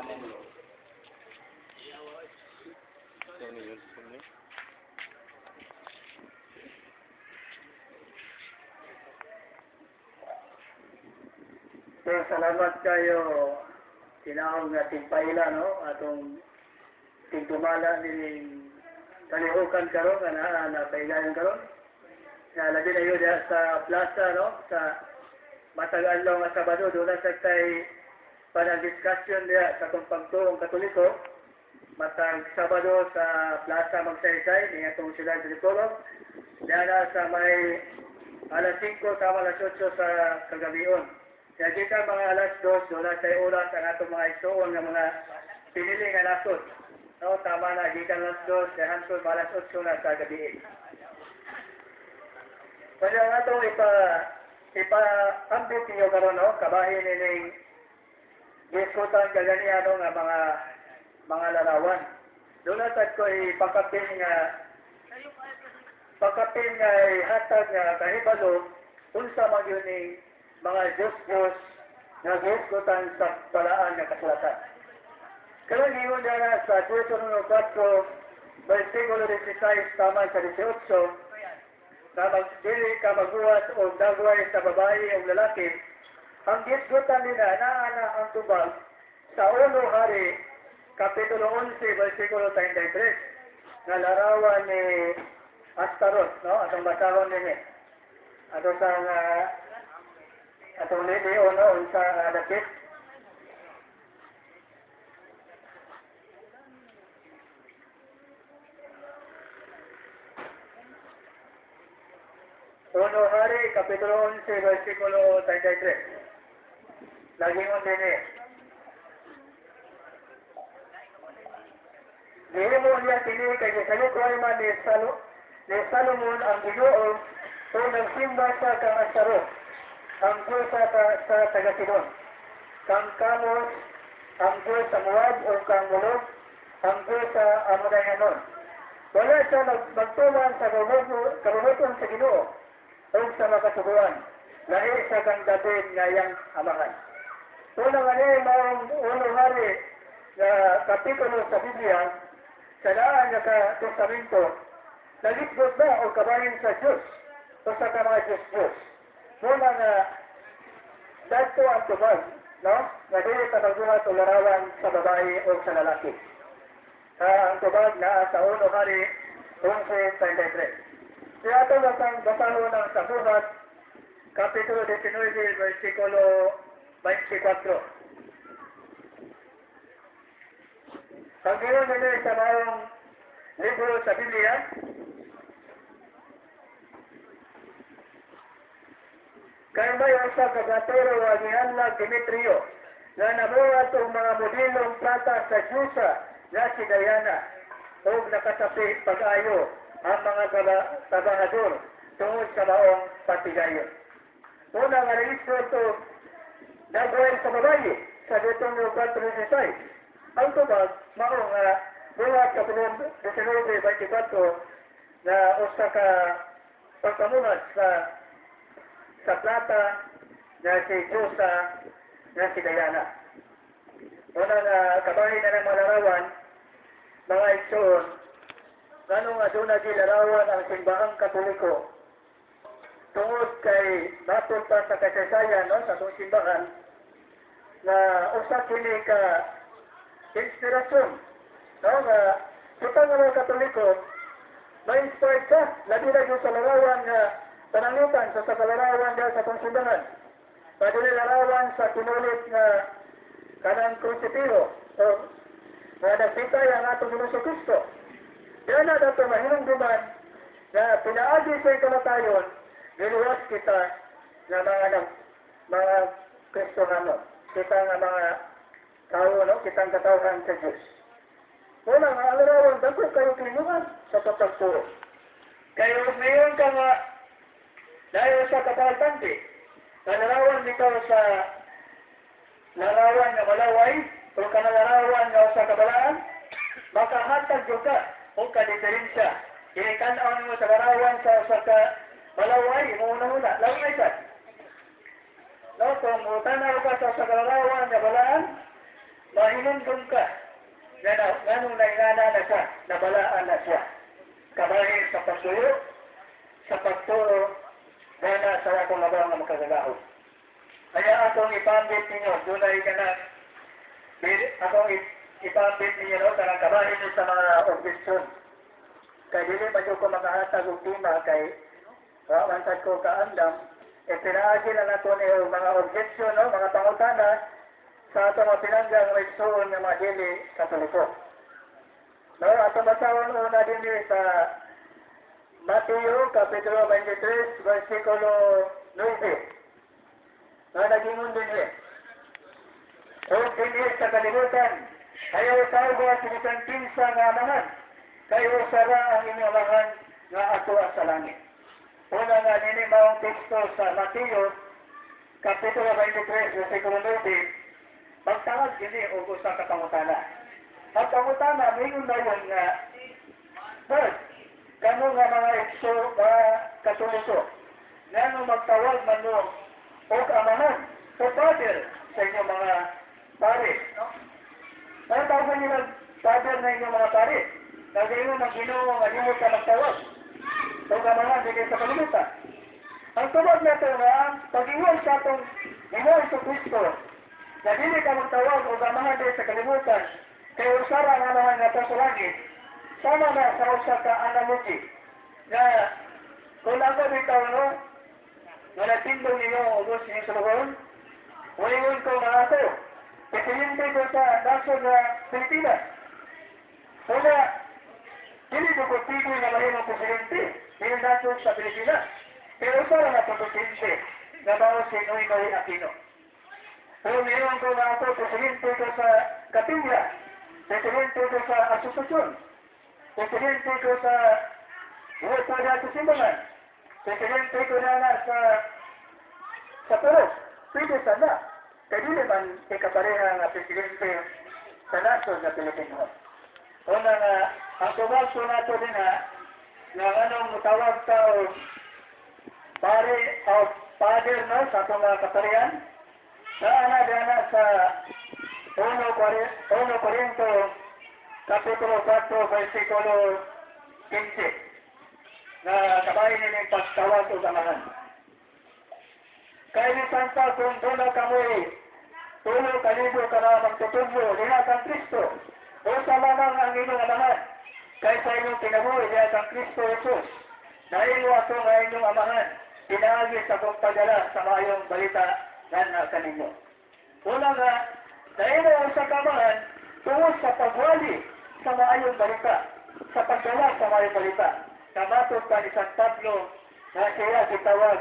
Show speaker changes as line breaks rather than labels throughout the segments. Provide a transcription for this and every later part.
Ano yun? Ano?
So, salamat kayo, tinawag nga timpaila, no? Atong tigdumala ni kalihukan karon nga naa na kailangan karon. Na labi na yun diha sa plaza, no? Sa matag adlaw nga Sabado, doon na sa kay panag-discussion diha sa atong pagtuong Katoliko. Matag Sabado sa Plaza Magsaysay, ni atong siyudad sa Dipolog. Diha na sa may alas 5 tama alas 8 sa kagabion. Kaya kita mga alas 2, doon na sa oras ang atong mga igsuon nga mga pinili nga nasod. No, tama na, gikan alas 2, kaya hantod alas 8 na sa gabi. Kaya ang atong ipa-ambit niyo karon, no, kabahin nining giskutan kaganiya, no, nga mga larawan. Doon na sad ko ipakapin nga ihatag nga kahibalo unsa man yun ning mga Diyos-Diyos nga gisgutan sa balaan nga kasulatan. Karon ingon na sa Deuteronomio 4 versikulo 16 tama sa 18 na magdili ka magbuhat og dagway sa babae o lalaki, ang gisgutan nila naa na ang tubag sa Uno Hari Kapitulo 11 versikulo 33 nga larawan ni Astaroth, no? Atong basahon nini. Ato sa atong lili, no, unsa dapit. Uno Hari, Kapitulo 11, versikulo 33. Lagingon din eh. Gihimo niya kini kay gisalukoy man ni Salomon ang Ginoo o nagsimba sa kang Astaroth, ang Diyosa sa taga Sidon, kang Kamos, ang Diyos sa Moab o kang Molok, ang Diyos sa Amonayanon. Wala siya magtuman sa kabumuton sa Ginoo o sa makasuguan. Lahi sa kang David nga iyang amahan. Una nga ni maong Uno Hari nga kapitulo sa Biblia, sa daan nga ka testamento, nalisgot na o kabahin sa Diyos o sa ka mga Diyos-Diyos. Muna nga dadto ang tubag, no? Nga dili ta magbuhat og larawan sa babae o sa lalaki. Ang tubag naa sa Uno Hari 11:33. Kaya ito batang basahon ng sa Buhat, Kapitulo 19, versikulo 24. Ang ginoon nila sa maong libro sa Biblia, kay may usa ka gatero nga gianlag Demetrio nga namuhat og mga modelong plata sa Diyosa nga si Diana ug nakasapi pag-ayo ang mga trabahador tungod sa maong patigayon. Una nga rehistro to dagway sa babaye sa Deuteronomio 4:16. Ang tubag mao nga Buhat Kapitulo 19:24 na usa ka pagkamuhat sa plata na si Diyosa na si Diana. Una nga kabahin na ng mga larawan, mga igsoon, ngano nga doon na larawan ang simbahang Katoliko tungod kay matod pa sa kasaysayan, no, sa atong simbahan na usa kini ka inspirasyon, no, nga kita nga mga Katoliko ma-inspired ka labi na gyud sa larawan nga pananglitan sa larawan diha sa atong simbahan, paduli larawan sa tinulit nga kanang krusipiho o nga nagpitay ang atong Ginoong Kristo. Diyan na dato mahinumduman na pinaagi sa kamatayon, giluwas kita nga mga Kristohano, kita nga mga tao, no, kitang katawhan sa Diyos. Una nga, ang larawan, dako kayo kinuhan sa pagturo. Kayo, mayon ka nga, dahil sa kapaltante, ang larawan nito sa larawan nga malaway, o kanalarawan nga sa kabalaan, makahatag jud ka o kadiferensya. Kini tan-aw nimo sa larawan sa usa ka malaway, imo una-una, laway sad. No, kung tanaw ka sa usa ka larawan nga balaan, mahinumduman Mahinumdum ka nga na, nganong naingana na siya, nabalaan na siya. Kabahin sa pagtuyo, sa pagtuo, gana sa akong labaw nga makagagahom. Kaya akong ipambit ninyo, dunay kanang akong ipambit ninyo, no, kanang kabahin ni sa mga objection. Kay dili pa jud ko makahatag og tema kay wa man sad ko kaandam, e pinaagi lang nato ni og mga objection, no, mga pangutana sa ato mga pinanggang mga igsuon nga mga dili Katoliko. No, ato basahon una dinhi sa Mateo Kapitulo 23 versikulo 9. Nga nagingon dinhi: "Og dinhi sa kalibutan, ayaw tawga sa bisan kinsa nga amahan, kay usa ra ang inyong amahan nga ato sa langit." Una nga nini maong teksto sa Mateo Kapitulo 23 versikulo 9, magtawag dini og usa ka pangutana. Ang pangutana mingon dayon nga, "Lord, kamo nga mga igso, mga Katoliko, ngano magtawag man mo og amahan o father sa inyong mga pare, no? Ano tawag nila father na inyong mga pare? Nagayon ang Ginoo nga di mo ka magtawag og amahan dinhi sa kalibutan." Ang tubag nato nga ang pag-ingon sa atong Ginoo Hesus Kristo na dili ka magtawag og amahan dinhi sa kalibutan kay usa ra ang amahan nga sa langit, sama na sa usa ka analogy nga kung ako bitaw, no, nga nagtindog ninyo ubos inyong sulugoon, muingon ko nga ako, presidente ko sa nasod nga Pilipinas. Una, dili ko ko tigoy na mahimong presidente ng nasod sa Pilipinas. Pero usa ra nga presidente nga mao si Noynoy Aquino. Pero meron ko nga ako, presidente ko sa kapilya, presidente ko sa asosasyon, presidente ko sa grupo sa simbahan, presidente ko na sa purok, pwede sana. Kaya dili man ikapareha nga presidente sa nasod nga Pilipino. Una nga, ang tubag ko nato din ha, nga anong mutawag ta o pare o father, no, sa atong mga kaparian, na ana ana sa 1 Corinto Kapitulo 4 versikulo 15 na kabahin nining pagtawag og amahan. "Kay bisan pa kung duna kamoy 3,000 ka mga magtutudlo diha kang Kristo, usa lamang ang inyong amahan. Kay sa inyong kinabuhi diha kang Kristo Jesus, nahimo ako nga inyong amahan, pinaagi sa akong pagdala sa maayong balita nganha kaninyo." Una nga, nahimo ang sa kamahan tungod sa pagwali sa maayong balita, sa pagdala sa maayong balita. Kamatod pa ni San Pablo na siya gitawag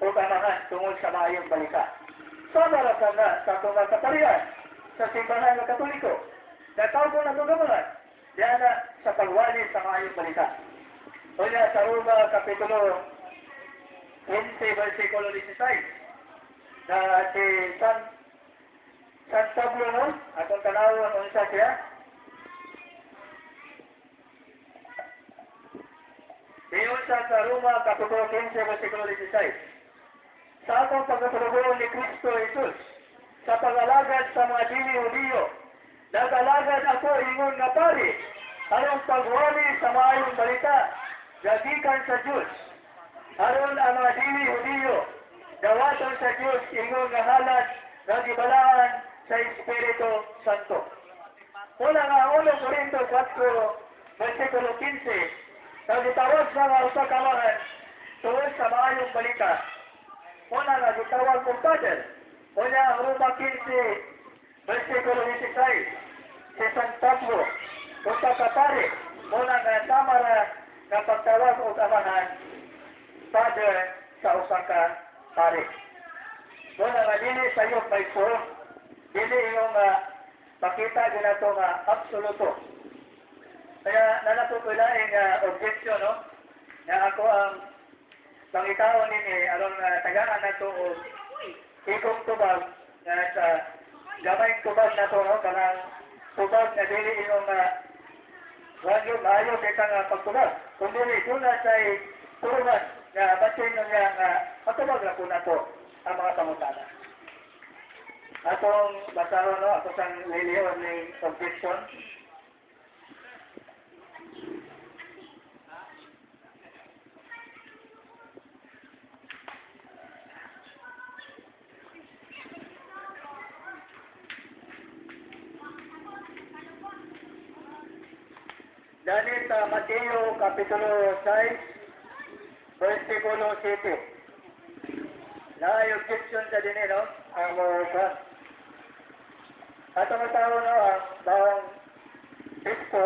og amahan tungod sa maayong balita. Sama ra sana sa atong mga kaparian sa simbahan ng Katoliko. Natawag na itong amahan diana sa pagwali sa maayong balita. Una sa Roma Kapitulo 15 versikulo 16 na si San Pablo, no? Atong tanawon unsa siya. Ingon siya sa Roma Kapitulo 15 versikulo 16: "Sa akong pagkatulugon ni Kristo Jesus sa pag-alagad sa mga dili Hudiyo, nag-alagad ako ingon nga pari aron pagwali sa maayong balita gagikan sa Dios, aron ang mga dili Hudiyo dawaton sa Dios ingon nga halad nga gibalaan sa Espiritu Santo." Una nga 1 Corinto 4 versikulo 15 na gitawag sa nga usa ka amahan tungod sa maayong balita. Una nga gitawag kong father. Una ang Roma 15 versikulo 16, si San Pablo usa ka pare. Una nga sama ra nga pagtawag og amahan, father, sa usa ka pare. Una nga dili sayop may suot, dili yung makita din nato nga absoluto. Kaya nanato ko laing objection, no, nga ako ang pangitaon nini aron tagaan nato og ikong tubag nga sa gamay tubag nato, no, kanang tubag nga dili inyong wagyo maayo kita nga pagtubag kung dili duna say turungan nga batin niya nga matubag ra po nato ang mga pangutana. Atong basahon, no, ako sang liliyon ni objection. Dani sa Mateo Kapitulo 6, versikulo 7. Naay objection sa dinhi, no? Ang mga ka. Atong tao, no, ang bawang teksto,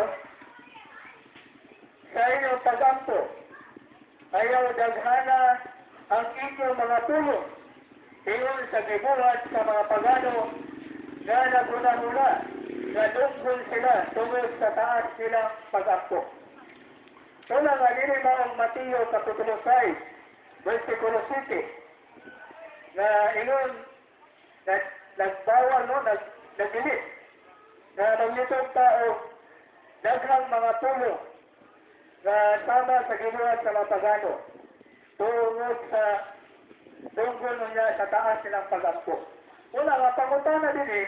sa inyong pagampo, ayaw daghana ang inyong mga tulong, ingon sa gibuhat sa mga pagano nga naghuna-huna nga dunggon sila tungod sa taas nilang pag-ampo. Una nga dili maong Mateo Kapitulo 6, versikulo 7, na ingon na nagbawal, no, nagdili na maglitog ta og daghang mga tulong na sama sa gibuhat sa mga pagano tungod sa tungkol niya sa taas nilang pag-ampo. Una nga pangutana dinhi,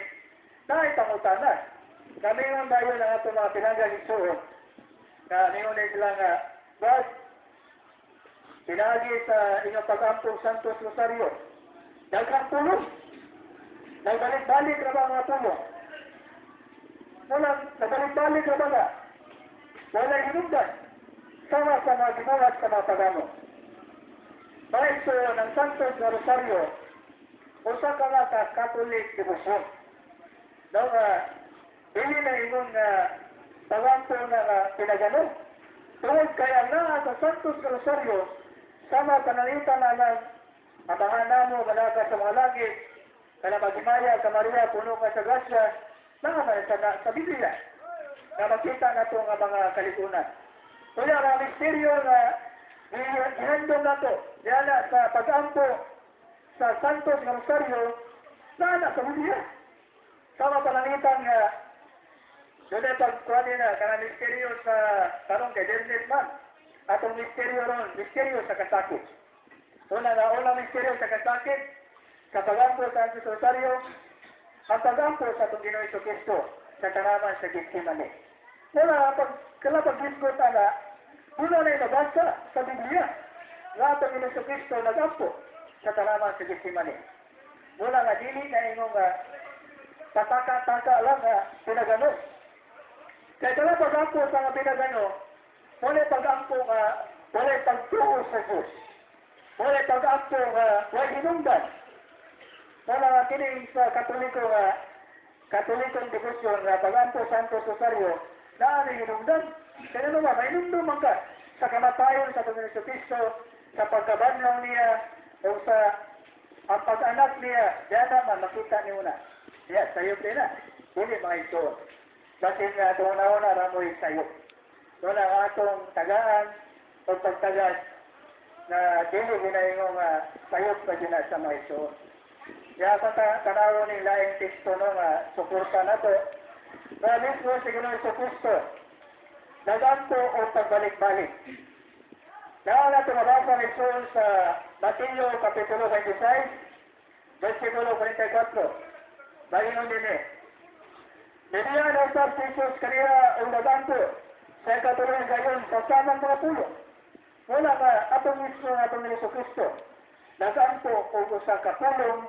naay pangutana. Kami nga dayon ang atong mga pinanggang igsuon na ningon din sila nga, "God, pinagi sa inyong pag-ampo Santos Rosario, daghang pulong. Nagbalik-balik na ba ang mga pulong? Walang, nagbalik-balik na ba nga? Walay hinungdan. Sama sa mga gibuhat sa mga pagano." Mga igsuon, ang Santos na Rosario, usa ka nga ka Catholic devotion. No, nga, dili na ingon nga pagampo na nga pinagano. Tungod kay ang naa sa Santos nga Rosario, sama pananglitan na ng Amahan namo nga naa ka sa mga langit, kana maghimaya ka Maria, puno ka sa grasya, naa man sa Biblia. Na makita nato nga mga kalikunan. Kaya mga misteryo nga gihandom nato, diana sa pag-ampo sa Santos nga Rosario, naa na sa Biblia. Sama pananglitan nga doon ay pagkuhan na kanang misteryo sa karon kay Biyernes man. Atong misteryo ron, misteryo sa kasakit. Una na unang misteryo sa kasakit, sa pag-ampo sa Santos Rosario, ang pag-ampo sa atong Ginoong Kristo sa tanaman sa Gethsemane. Una, pag kalapag gisgot ana, una na nabasa sa Biblia nga atong Ginoong Kristo nag-ampo sa tanaman sa Gethsemane. Muna nga dili na ingong pataka-taka lang nga pinagano. Kaya kala pag-ampo sa nga pinagano, wala pag-ampo nga wala pagtuo sa Diyos. Wala pag-ampo nga wala hinungdan. Wala nga kini sa Katoliko nga Katolikong devotion nga pag-ampo Santo Rosario, naa ni hinungdan. Kaya ano ba, mainumdum man ka sa kamatayon sa Panginoon Kristo, sa pagkabanlaw niya, o sa ang pag-anak niya, diyan naman makita niyo na. Yes, sayop din na. Dili mga igsoon. Basin nga itong una-una, ramoy sayop. Doon ang atong tagaan o pagtagas na dili ginaingong sayop pa din na sa mga igsoon. Kaya kung tanaw ni laing teksto, no, nga suporta na to, na mismo si Ginoong Kristo, nagampo o pagbalik-balik. Naa na tumabasa ni Saul sa Mateo Kapitulo 26, versikulo 44. Bagingon din eh. Nidiyan ang sa Jesus kaniya ang nagampo sa ikatulong gayon sa samang mga pulo. Wala ka atong mismo nga atong Hesus Kristo. Nagampo og usa ka pulong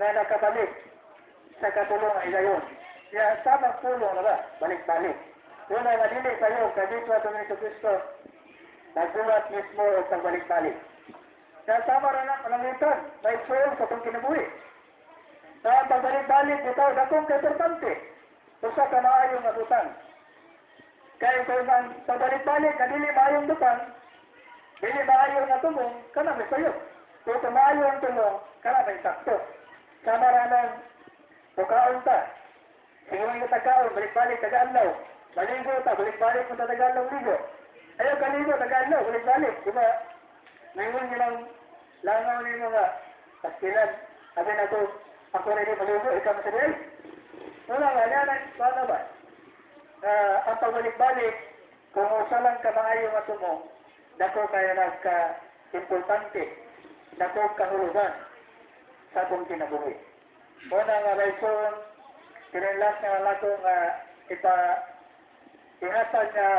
na nakabalik sa katulong ay gayon. Kaya samang pulong na ba? Balik-balik. Wala nga dili kayo kay dito atong Hesus Kristo nagbuhat mismo og pagbalik-balik. Kaya tama ra na pananglitan, may soul sa itong kinabuhi. Na ang pagbalik-balik bitaw dakong kaimportante. Usa ka maayo nga butang. Kaya kung ang pagbalik-balik na dili maayong butang, dili maayo nga tumong, kana may sayo. Kung maayo ang tumong, kana may sakto. Sama ra nang bukaon ta. Sige nga tagkaon, balik-balik taga-adlaw. Maligo ta, balik-balik mo ta taga-adlaw ligo. Ayaw kaligo, taga-adlaw, balik-balik. Diba? Ngayon nyo lang, langaw ninyo nga, pastilan, sabi na to, ako rin yung maligo, ikaw mo. Wala nga, yan ang, paano ba? Ang pagbalik-balik, kung usa lang ka maayo nga tumong, dako kaya nagka-importante, dako kahulugan sa atong kinabuhi. Muna nga raison, kinahanglan nga nato nga ihatag nga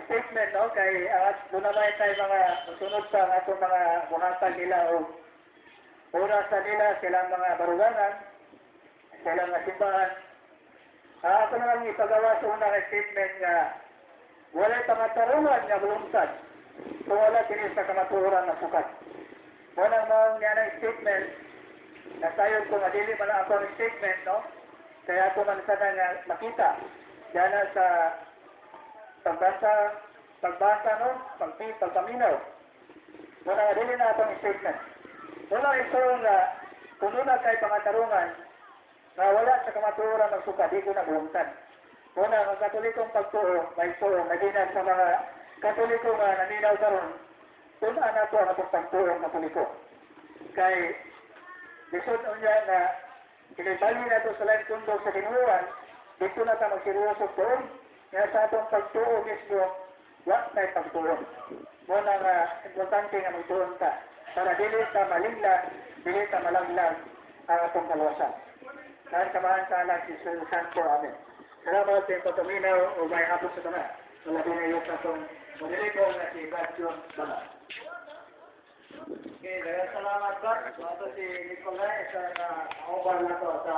statement, no, kay doon naman tayo mga musunod sa ang atong mga muhatag nila o oras sa nila silang mga baruganan, silang mga simbahan. Ako na lang ipagawa sa unang statement nga walay pangatarungan nga bulungtad kung wala kini sa kamatuoran nga sukat. Muna mao niya ng statement, nasayod ko nga dili man ako ang statement, no? Kaya ako man sana nga makita diana sa pagbasa, pagbasa, no, pagpaminaw. Muna nga dili na akong statement. Muna ito nga kung na kay pangatarungan nga wala sa kamatuoran ng suka, di ko na bulungtad. Una, ang Katolikong pagtuo, may tuo, nagina sa mga Katoliko nga naminaw karon, tun-an nato ang atong pagtuo Katoliko. Kay lisod unya na kinibali nato sa laing tundok sa tinuoran, dito na ta magseryoso tuon, nga sa atong pagtuo mismo, wa tay pagtuon. Muna nga importante nga magtuon ta para dili ta malingla, dili ta malaglag ang atong kaluwasan. Dahil samahan sa anak si Espiritu Santo. Amen. Salamat sa iyong pagpaminaw o may hapon sa tanan. Wala din na yung atong moderator na si Brad John Bala.
Okay, daghang salamat, Brad. So, ato si Nicolai sa na-over na to sa